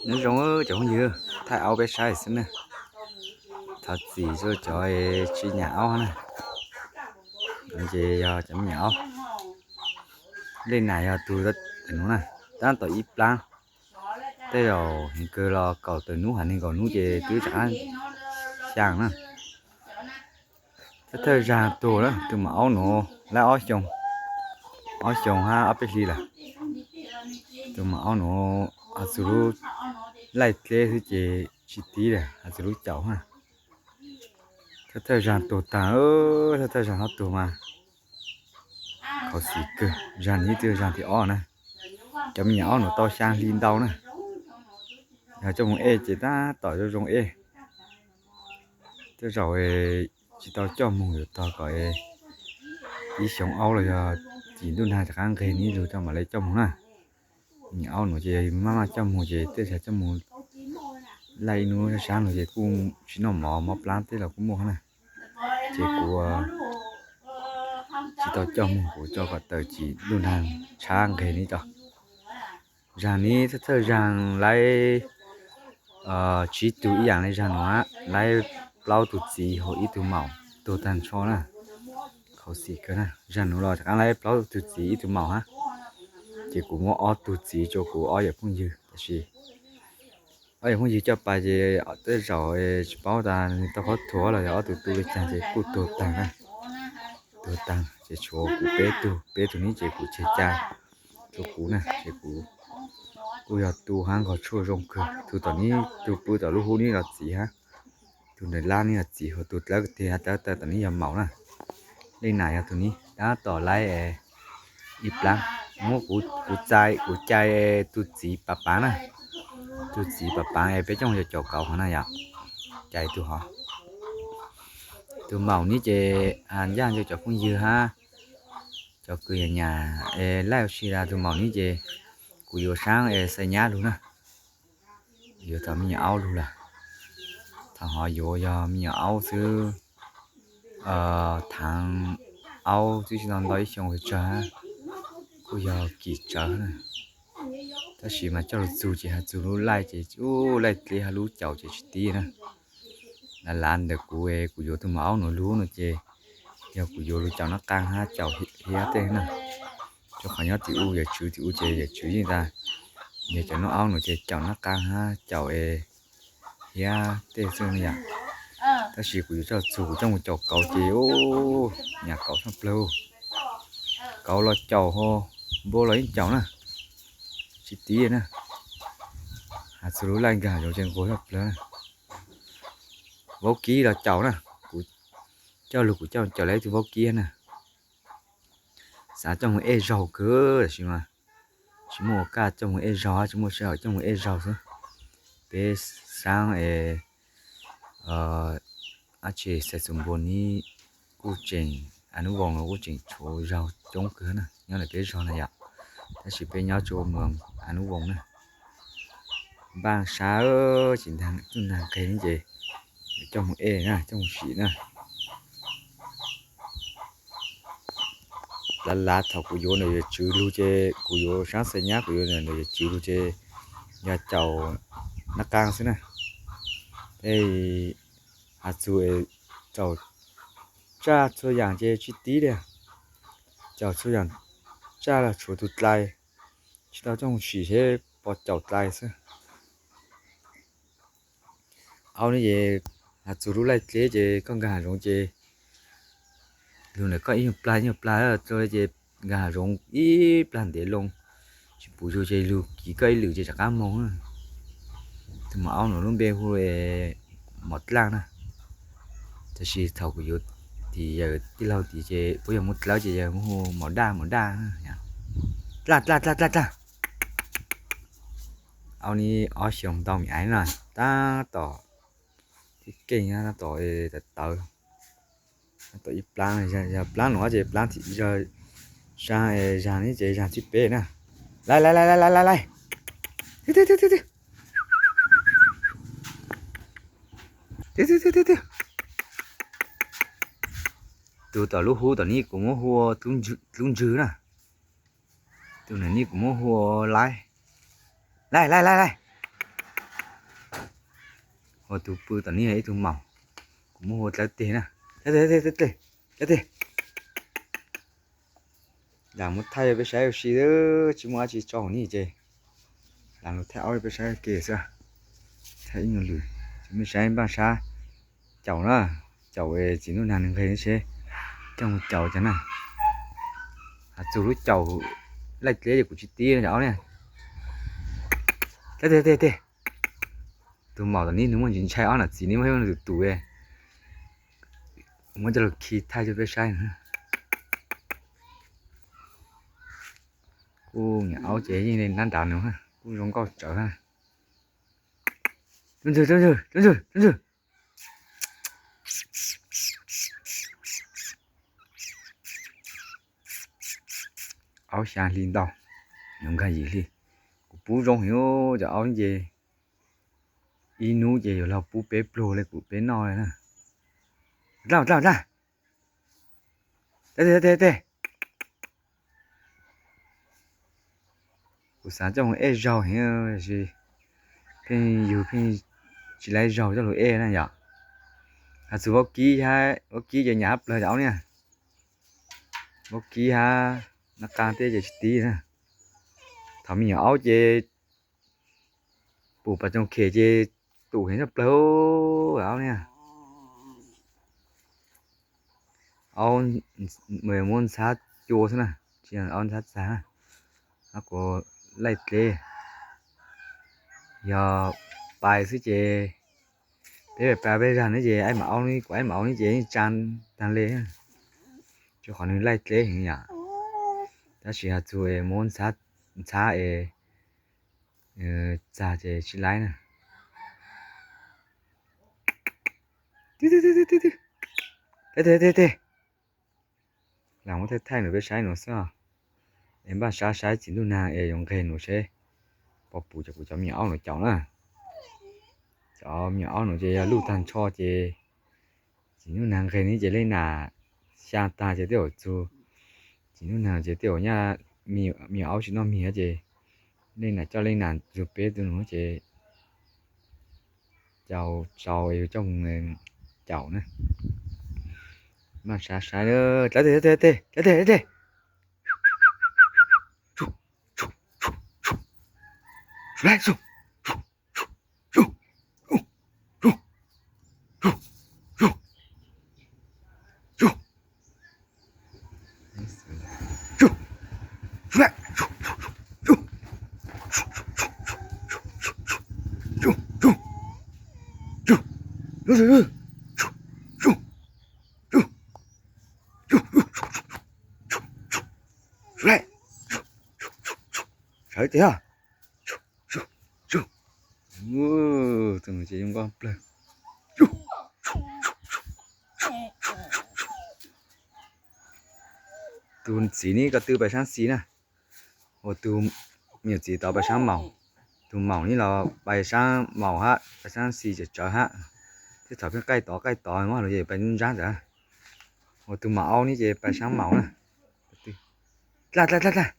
Nyob zoo cov phooj ywg, thaij aub peb saib xwb na. Thov txim rau cov tsis nyam aub na. Ces yog cov me nyuam aub. Lej nas yog tus ntawm nuav na, tab tom ib plab. Tej zaum heev kawg los kaum tawm hnub hab nees nkaum hnub ces twb rov qab xyaa na. Thawj thawj zag tuag na, tus maum aub nuav laib ob xyoo, ob xyoo hab ob peb hli lawm. Tus maum aub nuav has txug lub laij dleb xwb ces tsis tib li, has txug lub caum na. Thawj thawj zag tuag taag, thawj thawj zag ho tuag mas khuv xim kawg. Zag nuav twb zag thib ob na. Cov me nyuam aub nuav tau xyaa hli ntau na. Yog coj moog ej ces tab tom zoo zoo ej. Tej zaum tsis tau coj moog yuav tog kom ib xyoo aub los yog txij ntuj nag rov qab nqeg nib lug rau mam le coj moog na. Me nyuam aub nuav ces maj maj coj moog ces tej zag coj moog laij ib nub sab sab lug ces kuj tsis noj mov, mob plab tej los kuj muaj na. Ces kuv tsis tau coj moog, kuv coj kom tawm txij ntuj nag tshab nqeg nib tso. Zag nib thawj thawj zag laib tsib tug ib yaam le zag nuav, laib plaub tug txiv hab ib tug maum tuag taag nrho na. Khuv xim kawg na, zag nuav los rov qab laib plaub tug txiv ib tug maum hab. Ces kuv muab ob tug txiv rua kuv ob yawm phooj ywg, tab sis ob yawm phooj ywg coj pais ces tej zaum tsis paub tas nwg tau qhov thuam los yog ob tug tu le caag ces kuj tuag taag na. Tuag taag ces tshuav kuv peb tug, peb tug nib ces kuv tseg ca rua kuv na, ces kuv kuj yog tu hab nqog tshuaj zoo kawg. Tug tom nib, tug pw tom lub hub nib los txiv hab, tug ntawm lab nib los txiv, hos tug dlawb teg dlawb taw tom nib yog maum na. Lej nam yog tug nib tab tom laib ib plab. Muab kuv, kuv cai tug txiv pav pav na, tug txiv pav pav es peb coj mus caum kauv hov na yom. Cai tug hov. Tug maum nib ces has ncaj rua cov phooj ywg hab cov kws yaam nyam es laij ua si tas tug maum nib ces kuv yuav saab es xai nyab lug na. Yuav thaum me nyuam aub lug lawm. Thaum hov yuav yog me nyuam aub xwb, thaav aub twb tsis tau ntau ib xyoo tsawg, kuj yog kim tsawv na. Tab sis mas coj lug txug ces has txug lub laij ces ub laij dleb hab lub caum ces tsis tib na. Lav lav ntawm kuv, kuv yuav tug maum aub nuav lug no ces yog kuv yuav lug caum nab qaa hab caum hiab tej na. Rua qhov nyob tim u yawm tswv tim u ces yawm tswv yeej tas yog cov nub aub nuav ces caum nab qaa hab caum hiab tej xwb yom. Tab sis kuv yuav coj txug kuv coj mus caum kauv ces nyam kauv tshaj plawg. Kauv los caum ho npua los yeej caum na, tsis tib na. Has txug lub laij nkag hav zoov ces nquag tshaj plawg na. Vaub kib los caum na, kuv coj lug kuv coj caum lawv ib tug vaub kib na. Xav coj mus ej zaug kawg tab sis mas tsis muaj ua kaj coj mus ej zaug, tsis muaj sij hawm coj mus ej zaug xwb. Peb saab es dab tsi Xaivxuv Npua nib kuj tseem, As Nub Voos los kuj tseem tshuav zaug coob kawg na, nyob ntawm peb zog na yom. Tab sis peb nyob rua moos As Nub Voos na, npaaj sab tsis ntuj nag nqeg nib ces coj mus ej na, coj mus sim na. Lav lav thaum kuv yuav ntawm yawm tswv lug ces kuv yuav saab xai nyab, kuv yuav ntawm yawm tswv lug ces yog caum nab qaa xwb na. Tej has txug caum tsaj txhua yaam ces tsis tib li. Caum txhua yaam tsaj los tshuav tug dlai, tsis tau coj mus sim seb puas caum dlai xwb. Aub nib ces has txug lub laij dleb ces koj nkag hav zoov ces lug ntawm koj ib nyuag plag ib nyuag plag rua ces nkag hav zoov ib plag ntev loo, tsis pum zug ces lug kiv koj ib lwm ces rov qab moog. Tug maum aub nuav lub npe hu mom dlaj na. Tab sis thaum kuv yuav tim yawm tij laug tid ces puab yog muaj dlawb ces yawg muab hu mom daj mom daj. Dlaj dlaj dlaj dlaj dlaj. Aub nib ob xyoos ntau me aiv na, tab tom tib keej tab tom tawv tawv. Tab tom ib plaab, yog plaab nuav ces plaab thib, zag nib ces zag thib peb na. Laiv laiv laiv laiv laiv laiv. Tug tom lub hub tom nib kuv muab hu ua dlub ntswg na. Tug nam nib kuv muab hu ua laiv. Laij, laij, laij, laij. Ua tus pw tom ni ib tug maum. Kuv muab hu dlawb teg na. Dlawb teg, dlawb teg. Lam muab thaij rau peb saib ua si, tsis muaj dab tsi tso hauv ni ces lam los thaij aub rau peb saib ua ke xwb. Thaij ib nyuag lwm, mej saib npaj sab caum na, caum txiv ntuj nag nws nqeg seb coj mus caum cas na. Has txug lub caum laij dleb ces kuv tsis tib cov aub ne. Teg, teg, teg. Tus maum tom ni nws muaj ntsis ntshai ob nam txiv, nws muaj ib tus tus, muab coj los khi thaij rau peb saib. Kuj nyuam aub ces yeej nab nrad nws, kuj zoo nkauj tsawv. Tub ntxwg, tub ntxwg, tub ntxwg, tub ntxwg. Aub xya hli ntau, yuav nkag yim hli. Kuv pub zoo heev cov aub ces ib hnub ces yuav luag pub peb pluag li kuv peb noj li na. Dlaj, dlaj, dlaj. Teg, teg, teg. Kuv xav coj mus ej zaug heev, pheej yug pheej tsis laib zaug coj lug ej na yom. Has txug vaub kib, vaub kib ces nyam plawg cov aub ne. Vaub kib hab nab qa tej ces tsis tib na. Thaum me nyuam aub ces pum pas tsoom khem ces tum heev tshaj plawg aub ne. Aub muab ntxhab cua xwb na, tsis yog aub ntxhab txag na. Aub kuv laij dleb, yog pais xwb ces peb pais peb zag ne ces aib mam aub, kuv aib mam aub ne ces yeej tsa taag le, rua qhov nws laij dleb heev yom. Tab sis has txug es muab ntxhab es txag ces tsis laib na. Teg, teg, teg. Lam muab thaij thaij nuav peb saib nuav xwb os. Es npaj sab saib txiv ntuj nag es yuav nqeg nuav seb puas pum cov kuv cov me nyuam aub nuav caum na. Cov me nyuam aub nuav ces yog luj tag nrho ces txiv ntuj nag nqeg ne ces leej nam xyaa tag ces tej zaum txug txiv ntuj nag ces tej zaum nyaj me nyuam aub tsis noj mis ces leej nam coj leej nam zug peb tug nuav ces caum tsaus es yug coj mus caum na. Maj saib saib, dlav teg, dlav teg, dlav teg, dlav teg. Sawv tiag. Tus no ces zoo nkauj plawg. Tus txiv ne ko tw pais saab xis na, ua tus me nyuam txiv tod pais saab maus. Tus maum ne los pais saab maus hab, pais saab xis tsawv tsawv hab. Tej thaum pheej qaij tod qaij tod, muab lug ces pais ntsab ntawd. Ua tus maum aub ne ces pais saab maus na. Dlaab dlaab dlaab dlaab.